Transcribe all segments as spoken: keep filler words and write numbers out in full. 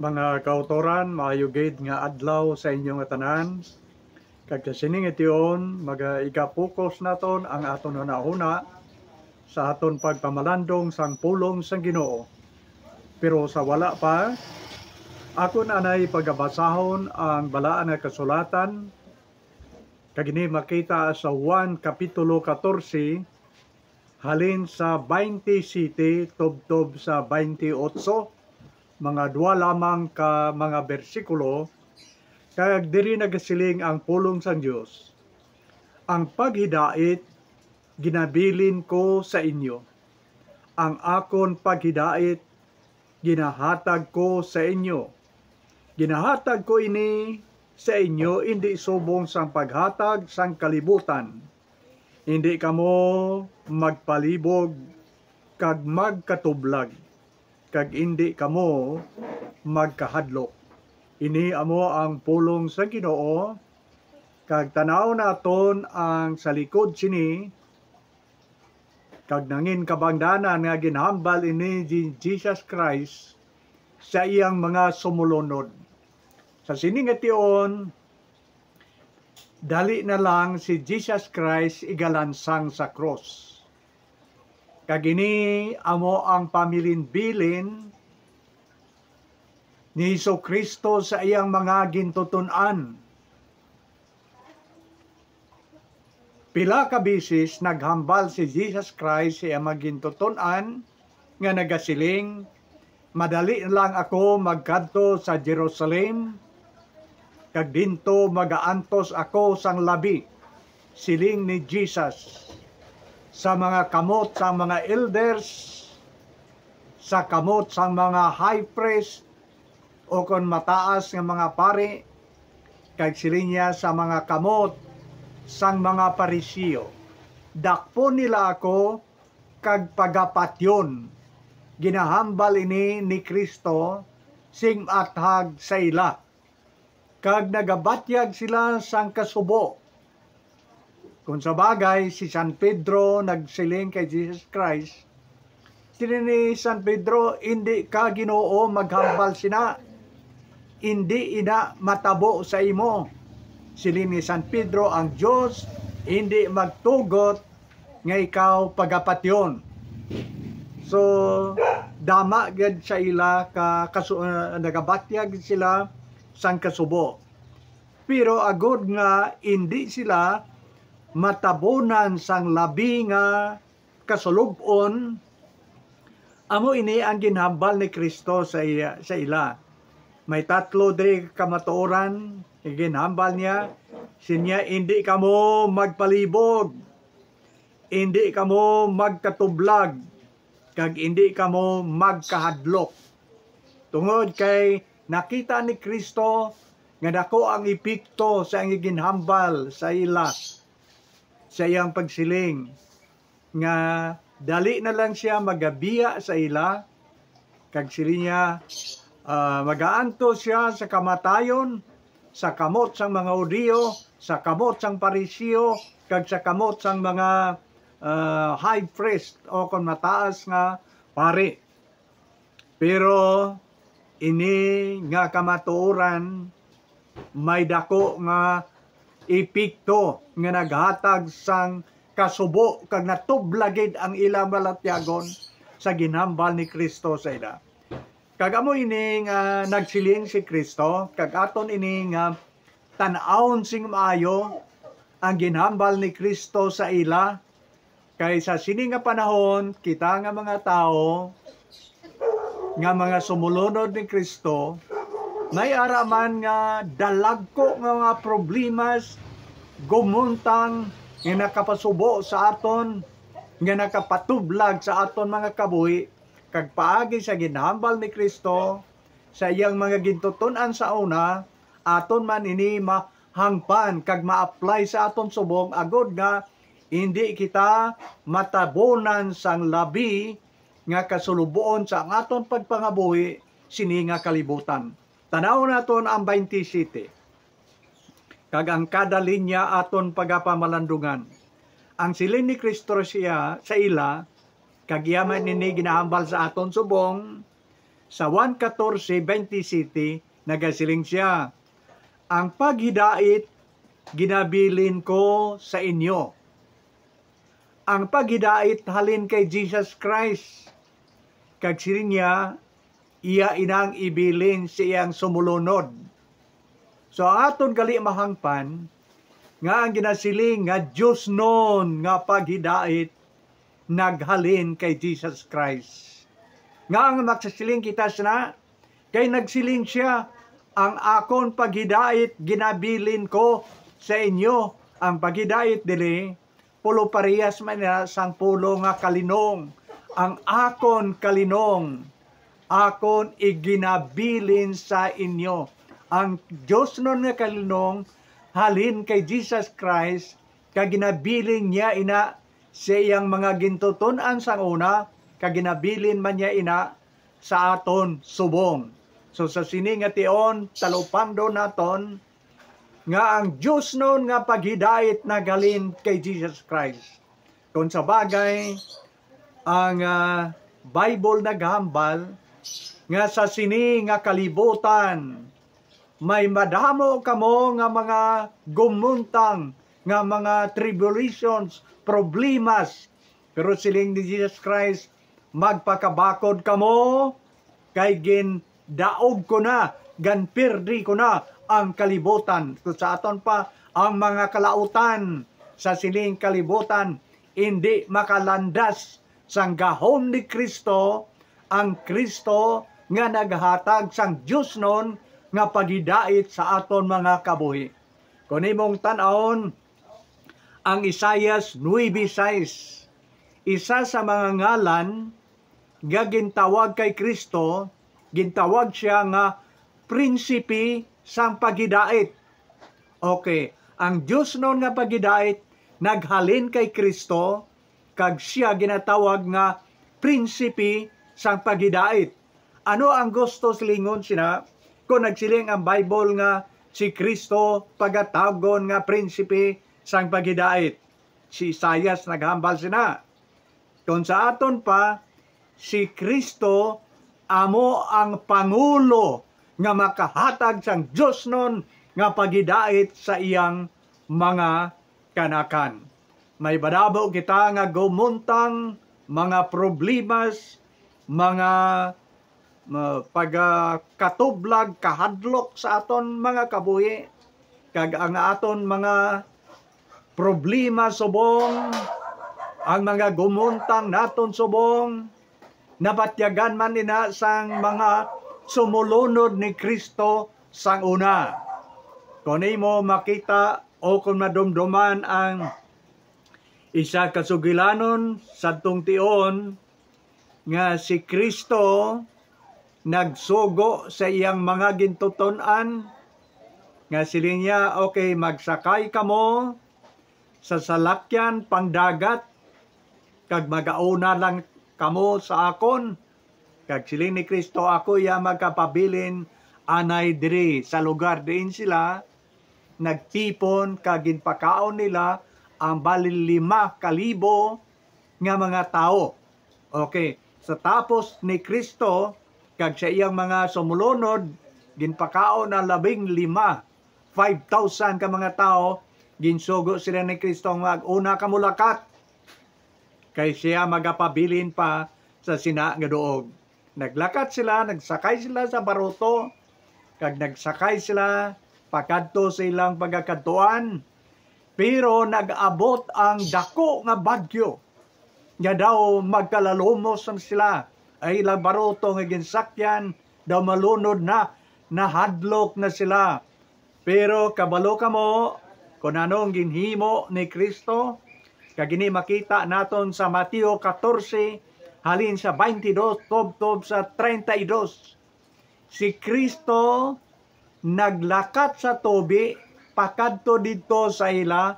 Mga kautoran, maayo gid nga adlaw sa inyo nga tanan. Kag sa sining tion, mag-, igapukos naton ang aton hunahuna sa aton pagpamalandong sang pulong sang Ginoo. Pero sa wala pa, akon anay pagabasahon ang balaan nga kasulatan, kag ini makita sa Juan Kapitulo katorse, halin sa twenty-seven tubtob sa twenty-eight, mga dua lamang ka mga bersikulo, kag diri nagasiling ang pulong sang Dios, "Ang paghidait ginabilin ko sa inyo, ang akon paghidait ginahatag ko sa inyo. Ginahatag ko ini sa inyo, indi subong sang paghatag sang kalibutan. Indi kamo magpalibog kag magkatublag, kag indi kamo magkahadlok." Ini amo ang pulong sa Ginoo, kag tan-aw naton ang sa likod sini, kag nangin kabangdanan nga ginhambal ini ni Jesus Christ sa iyang mga sumulunod. Sa sini nga tion, dali na lang si Jesus Christ igalansang sa krus. Kag ini amo ang pamilinbilin ni Jesu-Cristo sa iyang mga gintuton-an. Pila ka beses naghambal si Jesus Christ sa iyang mga gintuton-an nga nagasiling, "Madali lang ako magkadto sa Jerusalem, kag dinto magaantos ako sang labi," siling ni Jesus, "sa mga kamot sang mga elders, sa kamot sang mga high priest, o kon mataas nga mga pari, kag siling niya sa mga kamot sang mga Pariseo, 'Dakpon nila ako kag pagapatyon.'" Ginahambal ini ni Cristo sing maathag sa ila, kag nagabatyag sila sang kasubo. Kon sa bagay, si San Pedro nagsiling kay Jesus Christ, siling ni San Pedro, "Indi ka, Ginoo, maghambal sina. Indi ina matabo sa imo." Siling ni San Pedro, "Ang Dios indi magtugot nga ikaw pagapatyon." So, dama gid sa ila ka kasu-, ah, nagabatyag sila sang kasubo. Pero agod nga indi sila matabunan sang labi nga kasulub-on, amo ini ang ginhambal ni Cristo sa iya, sa ila. May tatlo diri ka kamatuoran nga ginhambal niya. Siling niya, "Indi kamo magpalibog, indi kamo magkatublag, kag indi kamo magkahadlok." Tungod kay nakita ni Cristo nga daku ang epekto sa iyang ginhambal sa ila, sa iyang pagsiling nga dali na lang siya magabiya sa ila, kag siling niya, ah, magaantos siya sa kamatayon, sa kamot sang mga Hudiyo, sa kamot sang Pariseo, kag sa kamot sang mga, ah, high priest o kon mataas nga pari. Pero ini nga kamatuoran may daku nga epekto nga naghatag sang kasubo, kag natublag gid ang ilang balatyagon sa ginhambal ni Cristo sa ila. Kag amo ini nga nagsiling si Cristo, kag aton ini nga tan-awon sing maayo ang ginhambal ni Cristo sa ila, kay sa sini nga panahon, kita nga mga tawo nga mga sumulunod ni Cristo, may ara man nga dalagko nga mga problemas, gumuntang nga nakapasubo sa aton, nga nakapatublag sa aton mga kabuhi, kag paagi sa ginhambal ni Cristo sa iyang mga gintuton-an sa una, aton man ini mahangpan kag ma-apply sa aton subong, agod nga indi kita matabunan sang labi nga kasulobuon sa aton pagpangabuhi sini nga kalibutan. Tan-awon naton ang twenty-seven, kag ang kada linya aton pagapamalandungan. Ang siling ni Cristo siya sa ila, kag iya man ini ginahambal sa aton subong, Sa one fourteen twenty-seven, nagasiling sia, "Ang paghidait ginabilin ko sa inyo." Ang paghidait halin kay Jesus Christ. Kag siling niya, iya inang ibilin sa iyang sumulunod. So, ang aton gali mahangpan nga ang ginasiling nga diosnon nga paghidait naghalin kay Jesus Christ. Nga ang magsasiling kita sina, kay nagsiling sia, "Ang akon paghidait ginabilin ko sa inyo." Ang paghidait dili, polo parehas man na sang polo nga kalinong. "Ang akon kalinong, akon iginabilin sa inyo." Ang diosnon nga kalinong halin kay Jesus Christ, kag ginabilin niya ina sa iyang mga gintuton-an sang una, kag ginabilin man niya ina sa aton subong. So, sa sini nga tion, talupangdo naton nga ang diosnon nga paghidait naghalin kay Jesus Christ. Kung sa bagay, ang, ah, Bible naghambal nga sa sini nga kalibutan, may madamo kamo nga mga gumuntang, nga mga tribulations, problemas. Pero siling ni Jesus Christ, "Magpakabakod kamo, kay gindaog ko na, ginpirdi ko na ang kalibutan." So, sa aton pa, ang mga kalautan sa sining kalibutan, indi makalandas sang gahom ni Cristo, ang Cristo nga naghatag sang diosnon nga paghidait sa aton mga kabuhi. Kung imong tan-awon ang Isaias nuebe sais, isa sa mga ngalan nga gintawag kay Cristo, gintawag siya nga prinsipe sang paghidait. Okay, ang diosnon nga paghidait naghalin kay Cristo, kag sia ginatawag nga prinsipe sang paghidait. Ano ang gusto silingon sina? Kung nagsiling ang Bible nga si Cristo pagatawgon nga prinsipe sang paghidait, si Isaias naghambal sina. Kung sa aton pa, si Cristo amo ang pangulo nga makahatag sang diosnon nga paghidait sa iyang mga kanakan. May madamo kita nga gumuntang, mga problemas, mga, mga pagkatublag, kahadlok sa aton mga kabuhi, kag ang aton mga problema subong, ang mga gumuntang naton subong, nabatyagan man ina sang mga sumulunod ni Cristo sang una. Kung imo makita o kung madumduman ang isa ka sugilanon sadtong tion nga si Cristo nagsugo sa iyang mga gintuton-an, nga siling niya, "Okay, magsakay kamo sa salakyan pangdagat, kag magauna lang kamo sa akon." Kag siling ni Cristo, "Ako iya magapabilin anay diri sa lugar diin sila nagtipon, kag ginpakaon nila ang bali lima ka libo nga mga tawo." Okay, sa tapos ni Cristo kag sa iyang mga sumulunod, ginpakaon ang labing lima, five thousand ka mga tawo. Ginsugo sila ni Cristo nga, "Una kamo lakat, kay siya magapabilin pa sa sina nga duog." Naglakat sila, nagsakay sila sa baruto, kag nagsakay sila pakadto sa ilang pagakadtuan. Pero nag-abot ang dako nga bagyo, nga daw magkalalumos na sila. Ay, ilang baruto nga ginsakyan daw malunod na, nahadlok na sila. Pero kabalo kamo kung ano ang ginhimo ni Cristo? Kag ini makita naton sa Mateo katorse, halin sa twenty-dos tubtob sa treinta y dos. Si Cristo naglakat sa tubi pakadto didto sa ila.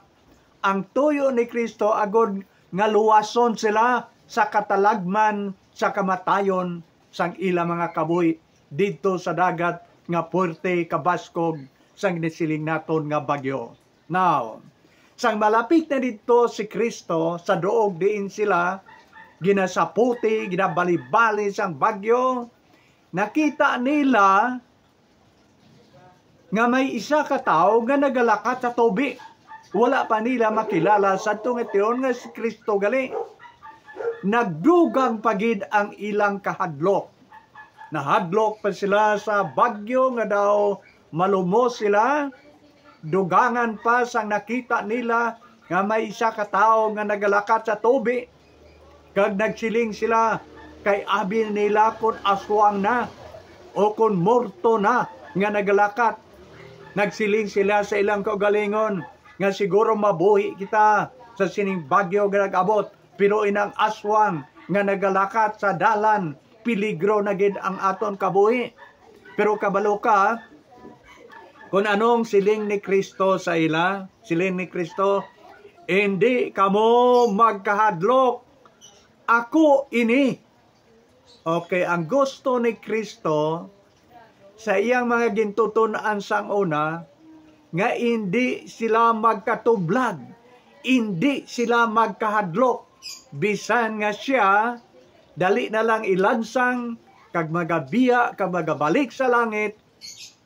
Ang tuyo ni Cristo agod nga luwason sila sa katalagman sa kamatayon sang ila mga kabuhi didto sa dagat nga puwerte kabaskog sang nisiling naton nga bagyo. Now, sang malapit na didto si Cristo sa duog diin sila ginasaputi, ginabalibali sang bagyo, Nakita nila nga may isa ka tawo nga nagalakat sa tubi. Wala pa nila makilala sadto nga tion nga si Kristo gali. Nagdugang pa gid ang ilang kahadlok. Nahadlok pa sila sa bagyo nga daw malumos sila. Dugangan pa sang nakita nila nga may isa ka tawo nga nagalakat sa tubi, kag nagsiling sila, "Kay abi nila kon aswang na o kon morto na nga nagalakat." Nagsiling sila sa ilang kaugalingon nga, "Siguro mabuhi kita sa sining bagyo nga nag-abot, pero inang aswang nga nagalakat sa dalan, peligro na gid ang aton kabuhi." Pero kabalo ka, kung anong siling ni Kristo sa ila? Siling ni Kristo, "Indi kamo magkahadlok. Ako ini." Okay, ang gusto ni Kristo sa iyang mga gintuton-an sang una, nga indi sila magkatublag, indi sila magkahadlok, bisan nga siya dali na lang ilansang kag magabiya kag magabalik sa langit,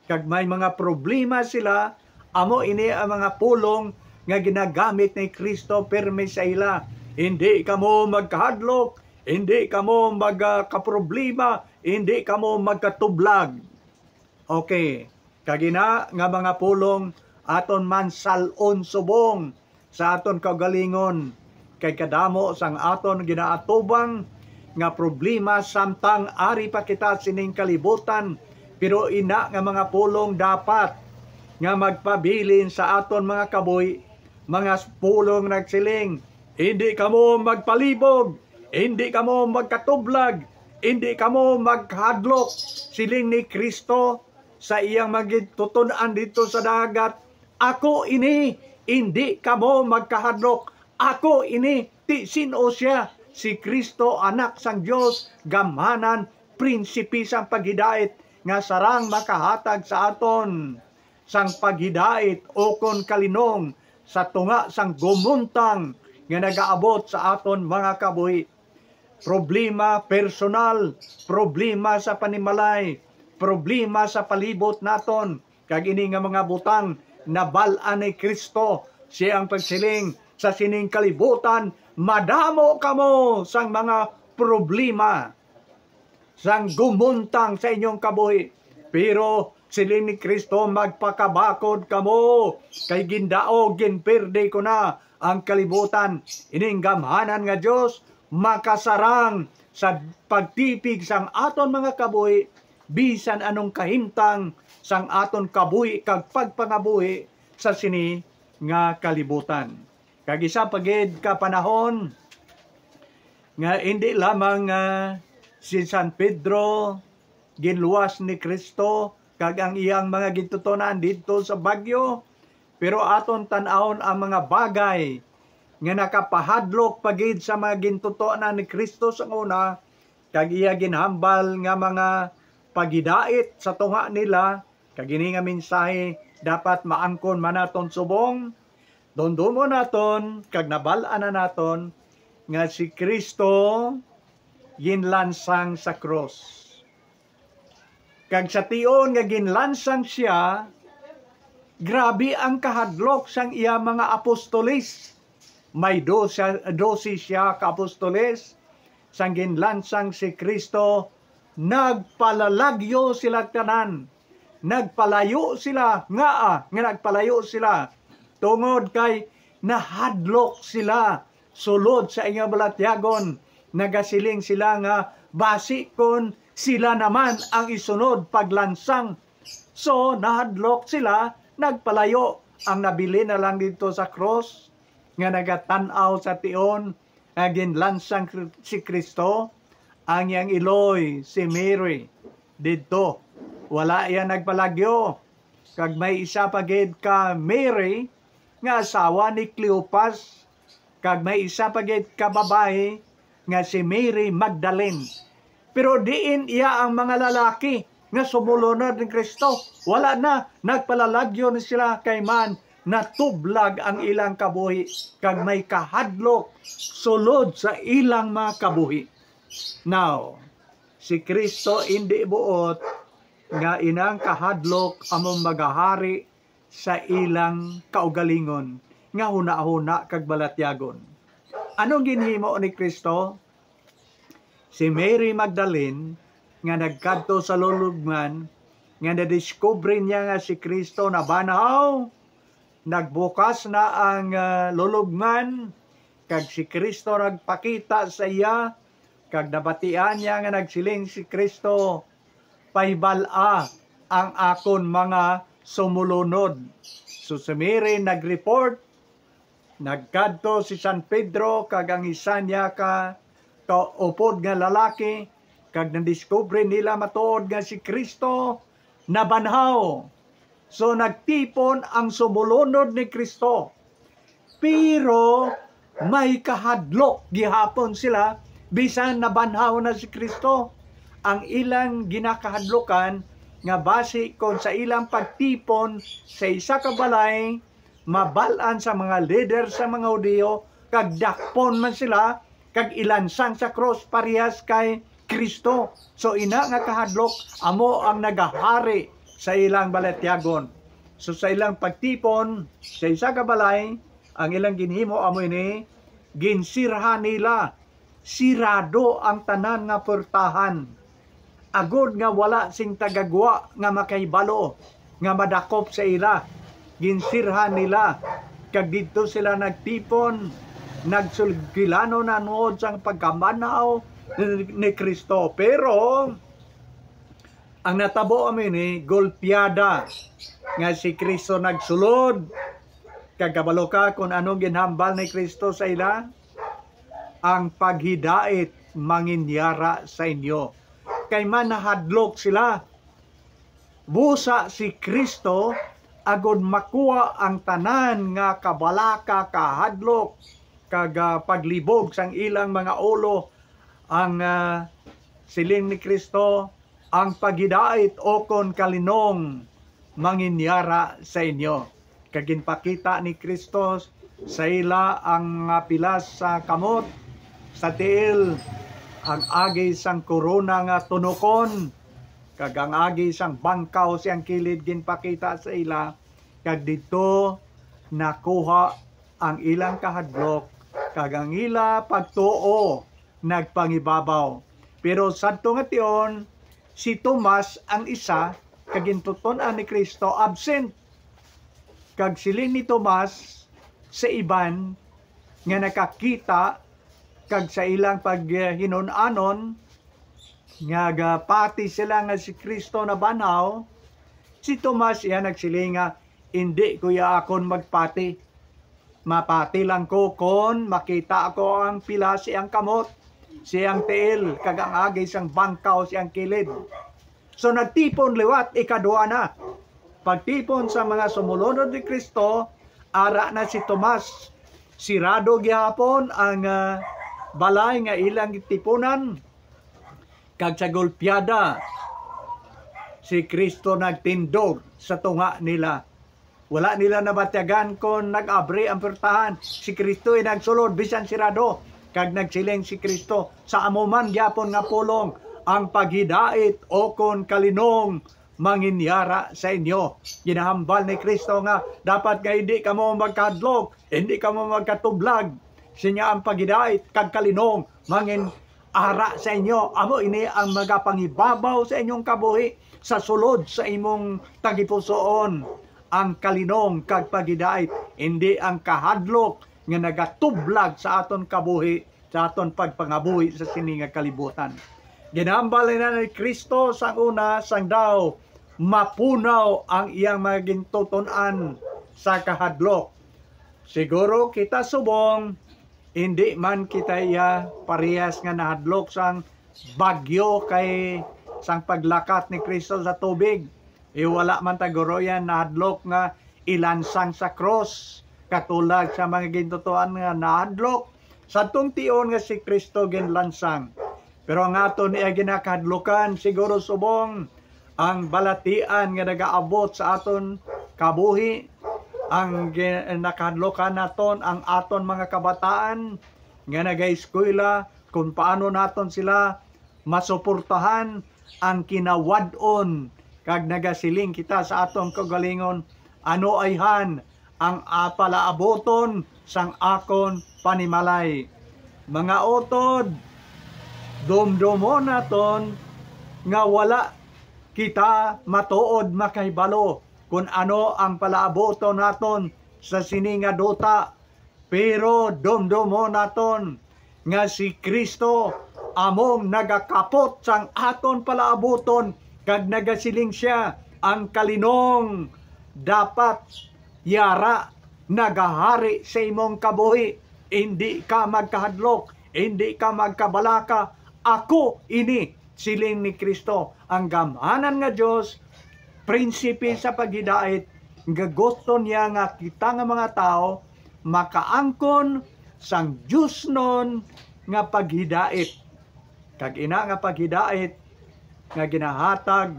kag may mga problema sila, amo ini ang mga pulong nga ginagamit ni Kristo pirmi sa ila. "Hindi kamo magkahadlok, hindi kamo magkaproblema, hindi kamo magkatublag." Okay, kag ina nga mga pulong aton man sal-on subong sa aton kaugalingon, kay kadamo sang aton ginaatubang nga problema samtang ari pa kita sining kalibutan, pero ina nga mga pulong dapat nga magpabilin sa aton mga kabuhi, mga pulong nagsiling, "Hindi kamo magpalibog, hindi kamo magkatublag, hindi kamo maghadlok," siling ni Kristo sa iyang mga gintuton-an dito sa dagat. "Ako ini, indi kamo magkahadlok. Ako ini, ti sino sia, si Cristo, Anak sang Dios, gamhanan, Prinsipe sang paghidait, nga sarang makahatag sa aton sang paghidait ukon kalinong sa tunga sang gumuntang nga nagaabot sa aton mga kabuhi." Problema personal, problema sa panimalay, problema sa palibot naton, kag ini nga mga butang nabal-an ni Cristo. Siya ang pagsiling, "Sa sining kalibutan madamo kamo sang mga problema, sang gumuntang sa inyong kabuhi. Pero siling ni Cristo, magpakabakod kamo, kay gindaog, ginperde ko na ang kalibutan." Ining gamhanan nga Dios makasarang sa pagtipig sang aton mga kabuhi, bisan anong kahimtang sang aton kabuhi kag pagpangabuhi sa sini nga kalibutan. Kag isa pa gid ka panahon nga indi lamang nga si San Pedro ginluwas ni Cristo kag ang iyang mga gintuton-an didto sa bagyo, pero aton tan-awon ang mga bagay nga nakapahadlok pa gid sa mga gintuton-an ni Cristo sa una, kag iya ginhambal nga mga paghidait sa tunga nila, kag ini nga mensahe dapat maangkon man naton subong. Dumdumon naton kag nabal-an na naton nga si Cristo ginlansang sa krus. Kag sa tion nga ginlansang sia, grabe ang kahadlok sang iya mga apostoles. May dose, dose sia ka apostoles. Sang ginlansang si Cristo, nagpalalagyo sila tanan. Nagpalayo sila. Ngaa nga nagpalayo sila? Tungod kay nahadlok sila sulod sa ilang balatyagon. Nagasiling sila nga basi kon sila naman ang isunod paglansang. So, nahadlok sila, nagpalayo. Ang nabilin na lang didto sa krus nga nagatan-aw sa tion nga ginlansang Kri-, si Cristo, ang iyang iloy, si Mary, didto. Wala iya nagpalagyo. Kag may isa pa gid ka Mary nga asawa ni Cleopas, kag may isa pa gid ka babayi nga si Mary Magdalene. Pero diin iya ang mga lalaki nga sumulunod ni Cristo? Wala na, nagpalalagyo na sila kay man natublag ang ilang kabuhi, kag may kahadlok sulod sa ilang mga kabuhi. Now, Si Cristo indi buot nga inang kahadlok amo magahari sa ilang kaugalingon nga hunahuna kag balatyagon. Anong ginhimo ni Cristo? Si Mary Magdalene nga nagkadto sa lulubngan nga nadiskubre niya nga si Cristo nabanhaw, nagbukas na ang ah, lulubngan, kag si Cristo nagpakita sa iya, kag nabatian niya nga nagsiling si Cristo, "Pahibal-a ang akon mga sumulunod." So si Mary nag-report, nagkadto si San Pedro kag ang isa niya ka kaupod nga lalaki, kag nadiskubre nila matuod nga si Cristo nabanhaw. So nagtipon ang sumulunod ni Cristo. Pero may kahadlok gihapon sila bisan nabanhaw na si Cristo. Ang ilang ginakahadlukan nga basi kon sa ilang pagtipon sa isa ka balay, mabal-an sa mga lider sa mga Hudiyo, kag dakpon man sila, kag ilansang sa krus parehas kay Cristo. So ina nga kahadlok amo ang nagahari sa ilang balatyagon. So sa ilang pagtipon sa isa ka balay, ang ilang ginhimo amo ini, ginsirhan nila, sirado ang tanan nga portahan, agod nga wala sing tagagwa nga makahibalo nga madakop sa ila. Ginsirhan nila, kag didto sila nagtipon, nagsulgilanon nanuod sang pagkabanhaw ni Cristo. Pero ang natabo amo ini, golpiada nga si Cristo nagsulod. Kag kabalo ka kon anong ginhambal ni Cristo sa ila? "Ang paghidait manginyara sa inyo." Kay manahadlok sila. Busa si Cristo agod makuha ang tanan nga kabalaka, kahadlok, kag ah, paglibog sang ilang mga ulo. Ang ah, siling ni Cristo, "Ang paghidait ukon kalinong manginyara sa inyo." Kag ginpakita ni Cristo sa ila ang mga pilas sa kamot, sa tiil, ang agi sang korona nga tunokon, kag ang agi sang bangkaw sa iyang kilid ginpakita sa ila, kag didto nakuha ang ilang kahadlok, kag ang ila pagtuo nagpangibabaw. Pero sadto nga tion, si Tomas ang isa, kag gintuton-an ni Cristo absent. Kag siling ni Tomas sa iban nga nakakita kag sa ilang paghinun-anon nga gapati sila nga si Cristo nabanhaw, si Tomas iya nagsiling nga, "Indi ko iya akon magpati. Mapati lang ko kon makita ko ang pila siyang kamot, siyang tiil, kag ang agi sang bangkaw siyang kilid." So nagtipon liwat ikaduha na. Pagtipon sa mga sumulunod ni Cristo, ara na si Tomas. Sirado gihapon ang ah, balay nga ilang tipunan. Kag sa golpiada, si Cristo nagtindog sa tunga nila. Wala nila nabatyagan kon nag-abri ang puertahan. Si Cristo ay nagsulod bisan sirado. Kag nagsiling si Cristo, "Sa amo man gyapon nga pulong, ang paghidait ukon kalinong manginyara sa inyo." Ginahambal ni Cristo nga dapat nga hindi kamo magkahadlok, hindi kamo magkatublag. Sinya ang paghidait kag kalinong mangin ara sa inyo. Amo ini ang magapangibabaw sa inyong kabuhi sa sulod sa imong tagipusoon, ang kalinong kag paghidait, hindi ang kahadlok nga nagatublag sa aton kabuhi, sa aton pagpangabuhi sa sini nga kalibutan. Ginhambal na ni Cristo sang una, sang daw mapunaw ang iyang mga gintuton-an sa kahadlok. Siguro kita subong, hindi man kita iya parehas nga nahadlok sang bagyo kay sang paglakat ni Cristo sa tubig. E, wala man ta guro yan nahadlok nga ilansang sa krus, katulag sa mga gintutuan nga nahadlok sadtong tion nga si Cristo ginlansang. Pero ang aton iya ginakahadlukan, siguro subong ang balatian nga nagaabot sa aton kabuhi, ang gi-, nakahadlukan naton ang aton mga kabataan nga nagaeskwela, kung paano naton sila masuportahan ang kinawad-on, kag nagasiling kita sa aton kaugalingon, "Ano ayhan ang, ah, palaabuton sang akon panimalay?" Mga utod, dumdumon naton nga wala kita matuod makahibalo kon ano ang palaabuton naton sa sini nga duta. Pero dumdumon naton nga si Cristo among nagakapot sang aton palaabuton, kag nagasiling sia, "Ang kalinong dapat yara nagahari sa imong kabuhi. Indi ka magkahadlok, indi ka magkabalaka. Ako ini," siling ni Cristo. Ang gamhanan nga Dios, prinsipe sa paghidait, nga gusto niya nga kita nga mga tawo makaangkon sang diosnon nga paghidait. Kag ina nga paghidait nga ginahatag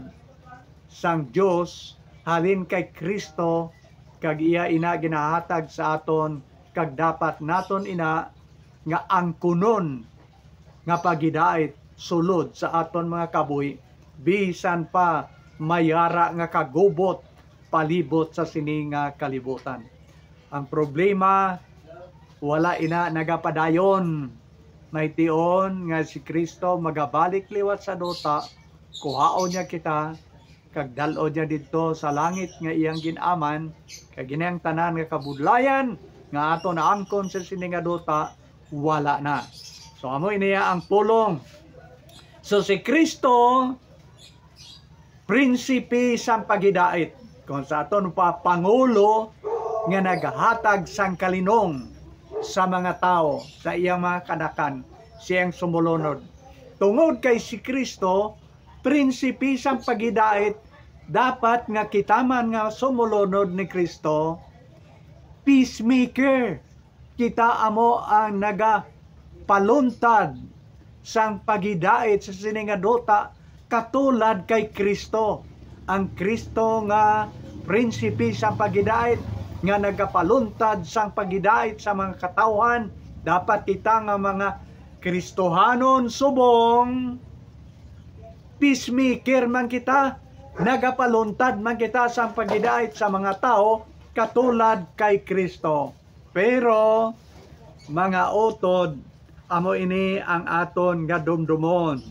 sang Dios halin kay Cristo, kag iya ina ginahatag sa aton, kag dapat naton ina nga angkunon nga paghidait sulod sa aton mga kabuhi, bisan pa may ara nga kagubot palibot sa sini nga kalibutan. Ang problema, wala ina nagapadayon. May tion nga si Cristo magabalik liwat sa duta, kuhaon niya kita, kag dal-on niya didto sa langit nga iyang gin-aman, kag ini ang tanan nga kabudlayan nga aton naangkon sa sini nga duta, wala na. So, amo ini ang pulong. So, si Cristo, prinsipe sang paghidait, kung sa aton pa, pangulo nga naghatag sang kalinong sa mga tawo, sa iyang mga kanakan, siyang sumulunod. Tungod kay si Cristo, prinsipe sang paghidait, dapat nga kita man nga sumulunod ni Cristo, peacemaker. Kita amo ang nagapaluntad sang paghidait sa sini nga duta, katulad kay Cristo. Ang Cristo nga prinsipe sang paghidait, nga nagapaluntad sang paghidait sa mga katawhan, dapat kita nga mga Kristohanon subong, peacemaker man kita, nagapaluntad man kita sang paghidait sa mga tawo katulad kay Cristo. Pero, mga utod, amo ini ang aton nga dumdumon.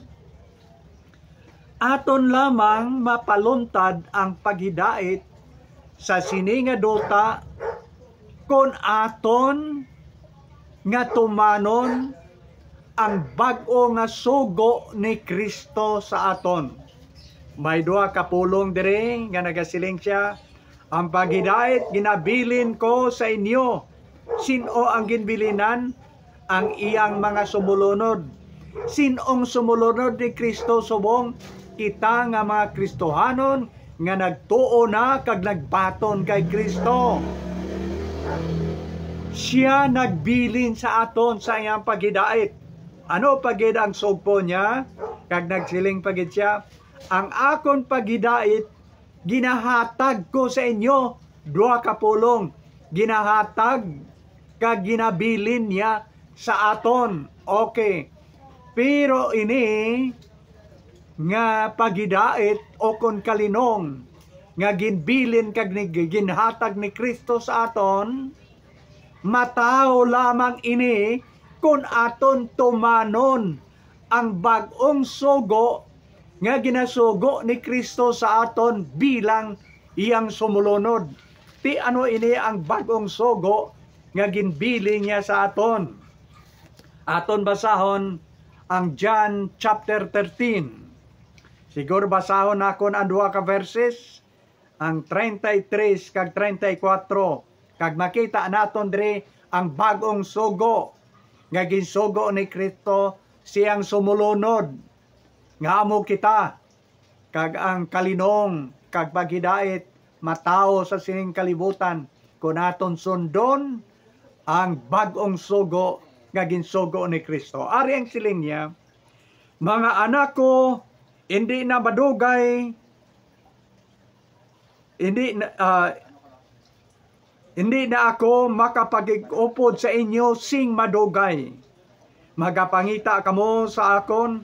Aton lamang mapaluntad ang paghidait sa sini nga duta kon aton nga tumanon ang bag-o nga sugo ni Cristo sa aton. May duha ka pulong diri nga nagasiling sia, "Ang paghidait ginabilin ko sa inyo." Sin-o ang ginbilinan? Ang iyang mga sumulunod. Sin-ong sumulunod ni Cristo subong? Kita nga mga Kristohanon nga nagtuo na kag nagbaton kay Cristo. Sia nagbilin sa aton sa iyang paghidait. Ano pa gid ang sugpo niya? Kag nagsiling pa gid sia, "Ang akon paghidait ginahatag ko sa inyo." Duha ka pulong, ginahatag kag ginabilin niya sa aton. Okay. Pero ini nga paghidait o kon kalinong nga ginbilin kag ni-, ginhatag ni Cristo sa aton, matawo lamang ini kon aton tumanon ang bag-ong sugo nga ginasugo ni Cristo sa aton bilang iyang sumulunod. Ti ano ini ang bag-ong sugo nga ginbilin niya sa aton? Aton basahon ang John chapter thirteen. Siguro basahon naton ang duha ka verses, ang treinta y tres kag treinta y cuatro, kag makita naton diri ang bag-ong sugo nga ginsugo ni Cristo sa iyang sumulunod, nga amo kita, kag ang kalinong kag paghidait matawo sa sining kalibutan kon aton sundon ang bag-ong sugo nga ginsugo ni Cristo. Ari ang siling niya, "Mga anak ko, hindi na madugay, hindi na, ah, hindi na ako makapagig-upod sa inyo sing madugay. Magapangita kamo sa akon,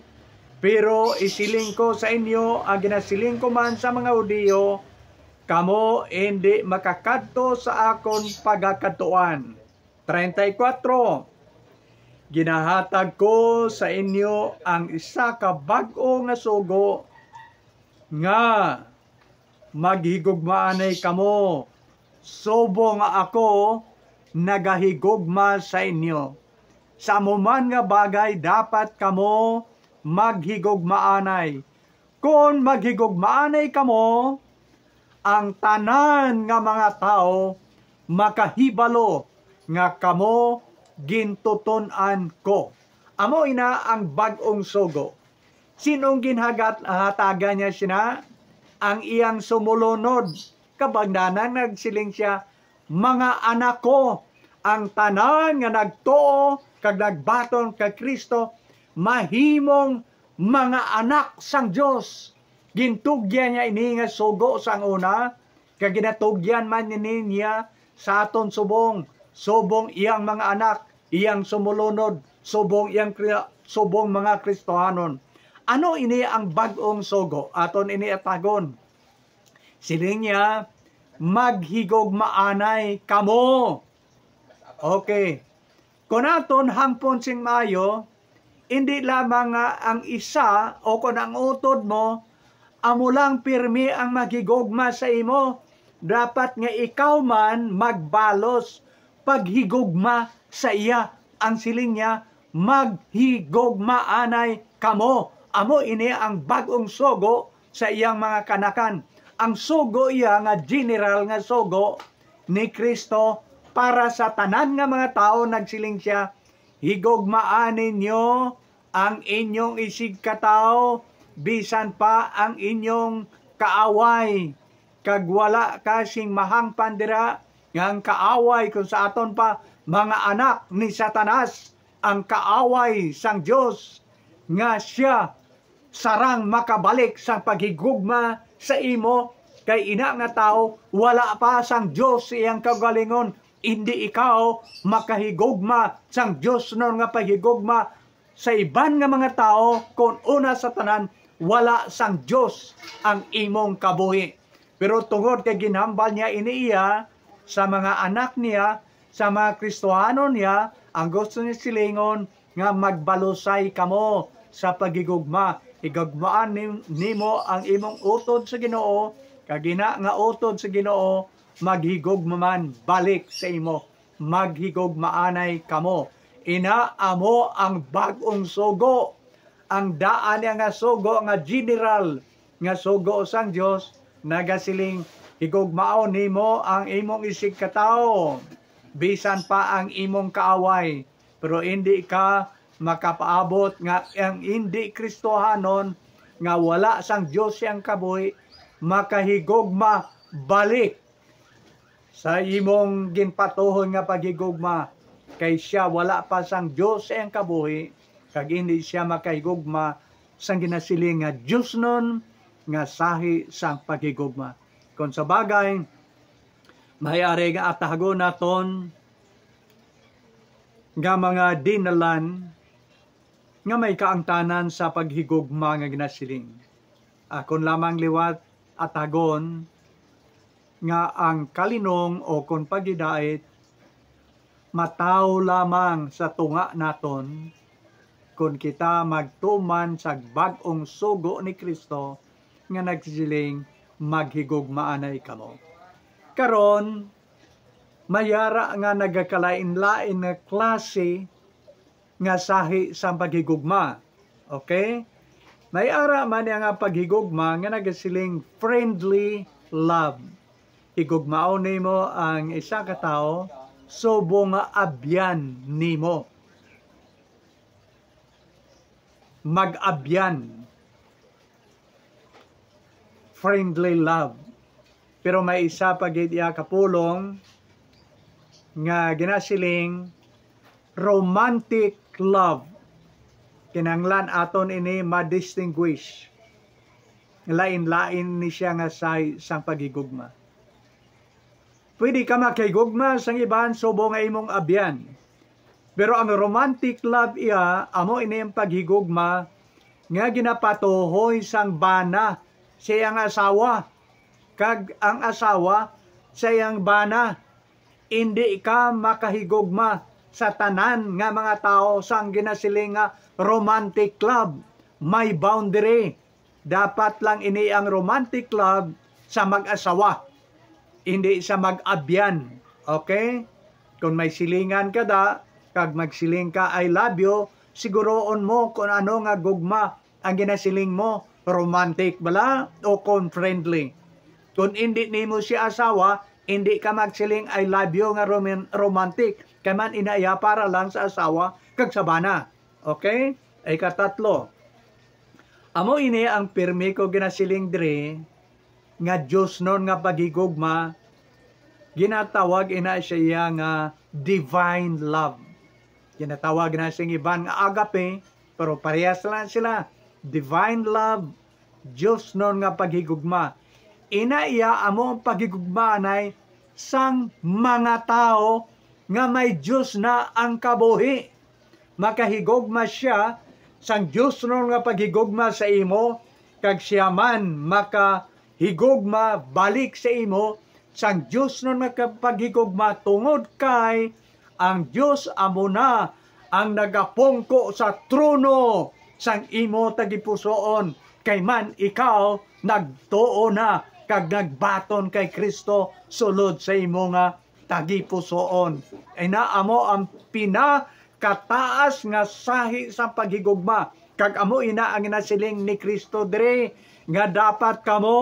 Pero isiling ko sa inyo ang ginasiling ko man sa mga Hudiyo, kamo indi makakadto sa akon pagakadtuan. Treinta y cuatro. Ginahatag ko sa inyo ang isa ka bag-o nga sugo, nga maghigugmaanay kamo, subong nga ako nagahigugma sa inyo. Sa amo man nga bagay dapat kamo maghigugmaanay. Kon maghigugmaanay kamo, ang tanan nga mga tawo makahibalo nga kamo gintuton-an ko. Amo ina ang bag-ong sugo. Sin-ong ginhagat-, hatagan niya sina? Ang iyang sumulunod. Kabangdanan nagsiling siya, "Mga anak ko, ang tanan nga nagtuo kag nagbaton kay Cristo mahimong mga anak sang Dios." Gintugyan niya ini nga sugo sang una, kag ginatugyan man ini niya sa aton subong, subong iyang mga anak, iyang sumulunod, subong iyang Kri-, subong mga Kristohanon. Ano ini ang bag-ong sugo? Aton ini atagon. Siling niya, "Maghigugmaanay kamo." Okay. Kon aton hangpon sing maayo, indi lamang nga ang isa o kon ang utod mo amo lang pirmi ang maghigugma sa imo, dapat nga ikaw man magbalos paghigugma sa iya. Ang siling niya, "Maghigugmaanay kamo." Amo ini ang bag-ong sugo sa iyang mga kanakan. Ang sugo iya nga general nga sugo ni Cristo para sa tanan nga mga tawo, nagsiling sia, "Higugmaan ninyo ang inyong isigkatawo, bisan pa ang inyong kaaway, kag wala ka sing mahangpan dira nga ang kaaway kon sa aton pa mga anak ni Satanas, ang kaaway sang Dios, nga sia sarang makabalik sang paghigugma sa imo, kay ina nga tawo wala pa sang Dios sa iyang kaugalingon. Indi ikaw makahigugma sang diosnon nga paghigugma sa iban nga mga tawo kon una sa tanan wala sang Dios ang imong kabuhi." Pero tungod kay ginhambal niya ini iya sa mga anak niya, sa mga Kristohanon niya, ang gusto niya silingon nga, "Magbalusay kamo sa paghigugma. Higugmaan nim-, nimo ang imong utod sa Ginoo, kag ina nga utod sa Ginoo maghigugma man balik sa imo. Maghigugmaanay kamo." Ina amo ang bag-ong sugo. Ang daan niya nga sugo nga general nga sugo sang Dios nagasiling, "Higugmaon nimo ang imong isigkatawo, bisan pa ang imong kaaway." Pero indi ka makapaabot nga ang indi Kristohanon nga wala sang Dios siyang kabuhi makahigugma balik sa imong ginpatuhon nga paghigugma, kay sia wala pa sang Dios sa iyang kabuhi, kag indi sia makahigugma sang ginasiling nga diosnon nga sahi sang paghigugma. Kon sa bagay, may ari nga atagon naton nga mga dinalan nga may kaangtanan sa paghigugma nga ginasiling. Akon lamang liwat atagon nga ang kalinong o kon paghidait matawo lamang sa tunga naton kon kita magtuman sa bag-ong sugo ni Cristo nga nagsiling, "Maghigugmaanay kamo." Karon, may ara nga nagakalain-lain nga klase nga sahi sang paghigugma. Okay? May ara man niya nga paghigugma nga nagasiling friendly love. Higugmaon nimo ang isa ka tawo subong nga abyan nimo. Mag-abyan. Friendly love. Pero may isa pa gid iya kapulong nga ginasiling romantic love. Kinahanglan aton ini ma-distinguish. Lain-lain ni siya nga sahi sang paghigugma. Pwede ka makahigugma sang iban subong nga imong abyan. Pero ang romantic love iya, amo ini ang paghigugma nga ginapatuhoy sang bana sa iyang asawa, kag ang asawa sa iyang bana. Indi ka makahigugma sa tanan nga mga tawo sang ginasiling nga romantic love. May boundary. Dapat lang ini ang romantic love sa mag-asawa, hindi sa mag-abyan. Okay? Kung may silingan ka da, kag magsiling ka, "I love you," siguroon mo kung ano nga gugma ang ginasiling mo, romantic bala o kon friendly. Kung indi nimo siya asawa, indi ka magsiling, "I love you," nga roman-, romantic. Kay man ina iya para lang sa asawa kag sa bana. Okay? Ay katatlo. Amo ini ang pirmi ko ginasiling diri nga diosnon nga paghigugma, ginatawag ina siya nga divine love. Ginatawag na sing iban nga agape, pero parehas lang sila. Divine love, diosnon nga paghigugma. Ina iya amo ang paghigugma anay sang mga tawo nga may Dios na ang kabuhi. Makahigugma sia sang diosnon nga paghigugma sa imo, kag sia man makahigugma balik sa imo sang diosnon nga ka-, paghigugma, tungod kay ang Dios amo na ang nagapungko sa trono sang imo tagipusoon, kay man ikaw nagtuo na kag nagbaton kay Cristo sulod sa imo nga tagipusoon. Ina amo ang pinakataas nga sahi sa paghigugma, kag amo ina ang ginasiling ni Cristo diri, nga dapat kamo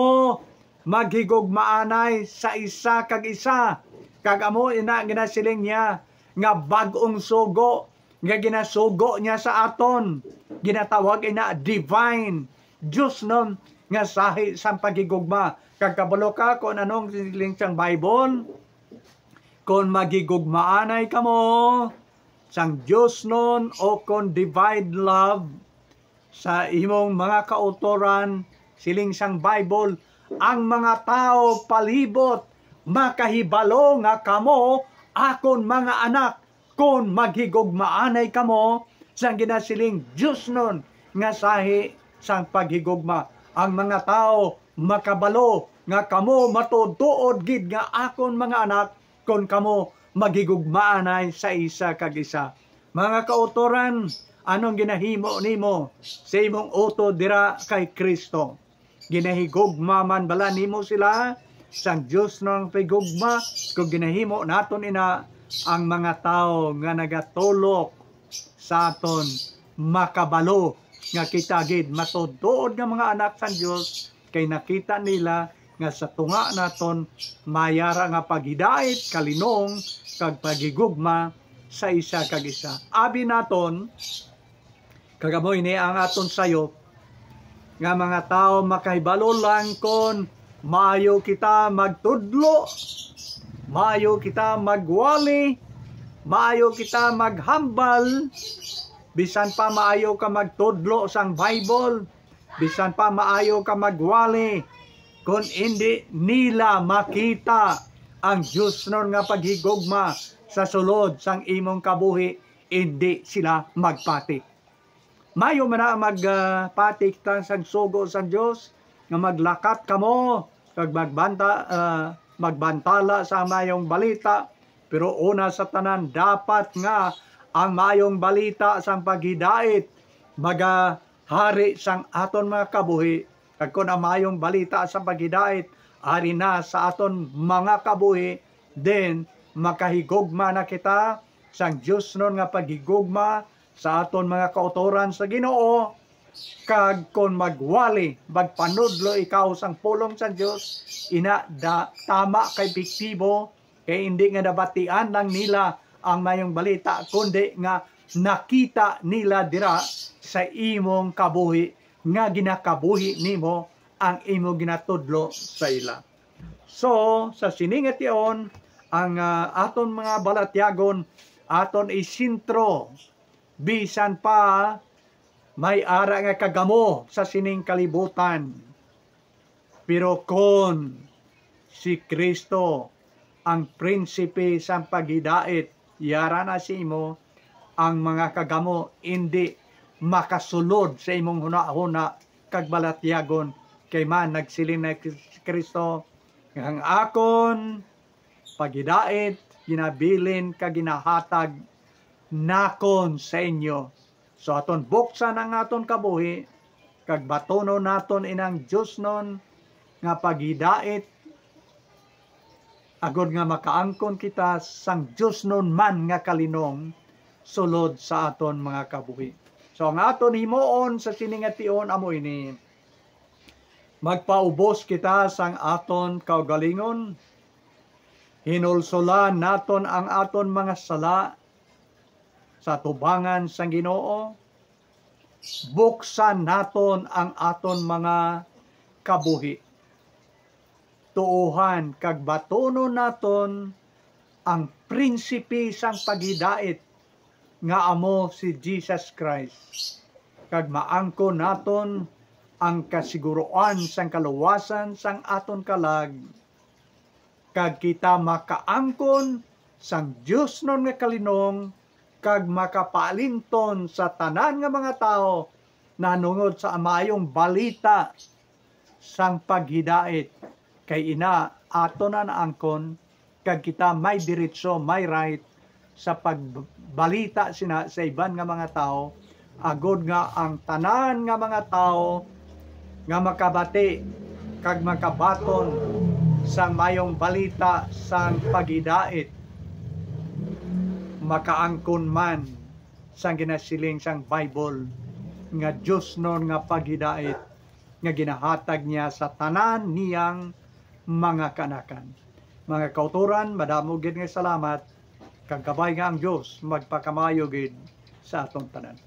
maghigugmaanay sa isa kag isa. Kag amo ina ang ginasiling niya nga bag-ong sugo nga ginasugo niya sa aton. Ginatawag ina divine, diosnon nga sahi sang paghigugma. Kag kabalo ka kung anong siling sang Bible? Kon maghigugmaanay kamo sang diosnon o kon divine love sa imong mga kautoran, siling sang Bible, ang mga tawo palibot makahibalo nga kamo akon mga anak, kon maghigugmaanay kamo sang ginasiling diosnon nga sahi sang paghigugma. Ang mga tawo makabalo nga kamo matuod-tuod gid nga akon mga anak, kon kamo maghigugmaanay sa isa kag isa. Mga kautoran, anong ginahimo nimo sa imong utod dira kay Cristo? Ginahigugma man bala nimo sila sang diosnon nga paghigugma? Kung ginahimo naton ina, ang mga tawo nga nagatulok sa aton makabalo nga kita gid matuod-tuod nga mga anak sang Dios, kay nakita nila nga sa tunga naton may ara nga paghidait, kalinong, kag paghigugma sa isa kag isa. Abi naton, kag amo ini ang aton sayop, nga mga tawo makahibalo lang kon maayo kita magtudlo, maayo kita magwali, maayo kita maghambal, bisan pa maayo ka magtudlo sang Bible, bisan pa maayo ka magwali, kon indi nila makita ang diosnon nga paghigugma sa sulod sang imong kabuhi, indi sila magpati. Mayo man na ang mag, ah, pati kita sang sugo sang Dios, nga maglakat kamo kag magbanta-, ah, magbantala sa Maayong Balita. Pero una sa tanan, dapat nga ang Maayong Balita sang paghidait magahari sang aton mga kabuhi. Kag kon ang Maayong Balita sang paghidait ari na sa aton mga kabuhi, then makahigugma na kita sang diosnon nga paghigugma sa aton mga kautoran sa Ginoo. Kag kon magwali, magpanudlo ikaw sang pulong sang Dios, ina da, tama ka epektibo, kay indi nga nabatian lang nila ang Maayong Balita, kundi nga nakita nila dira sa imong kabuhi nga ginakabuhi nimo ang imo ginatudlo sa ila. So, sa sini nga tion, ang, ah, aton mga balatyagon, aton isentro, bisan pa may ara nga kagamo sa sining kalibutan. Pero kon si Cristo, ang prinsipe sang paghidait, yara na sa imo, ang mga kagamo indi makasulod sa imong hunahuna kag balatyagon, kay man nagsiling na si Kristo nga ang akon paghidait ginabilin kag ginahatag nakon sa inyo. So aton buksan ang aton kabuhi kag batunon naton inang diosnon nga paghidait, agod nga makaangkon kita sang diosnon man nga kalinong sulod sa aton mga kabuhi. So ang aton himuon sa sini nga tion amo ini: magpaubos kita sang aton kaugalingon, hinulsolan naton ang aton mga sala sa tubangan sang Ginoo, buksan naton ang aton mga kabuhi, tuohan kag batunon naton ang prinsipe sang paghidait nga amo si Jesus Christ, kag maangkon naton ang kasiguruan sang kaluwasan sang aton kalag, kag kita makaangkon sang diosnon nga kalinong kag makapaalinton sa tanan nga mga tawo nahanungod sa maayong balita sang paghidait, kay ina aton na naangkon, kag kita may diretso, may right sa pagbalita sina sa iban nga mga tawo, agod nga ang tanan nga mga tawo nga makabati kag makabaton sang mayong balita sang paghidait makaangkon man sang ginasiling sang Bible nga diosnon nga paghidait nga ginahatag niya sa tanan niyang mga kaanakan. Mga kautoran, madamo gid nga salamat, kag kabay nga ang Dios magpakamaayo gid sa aton tanan.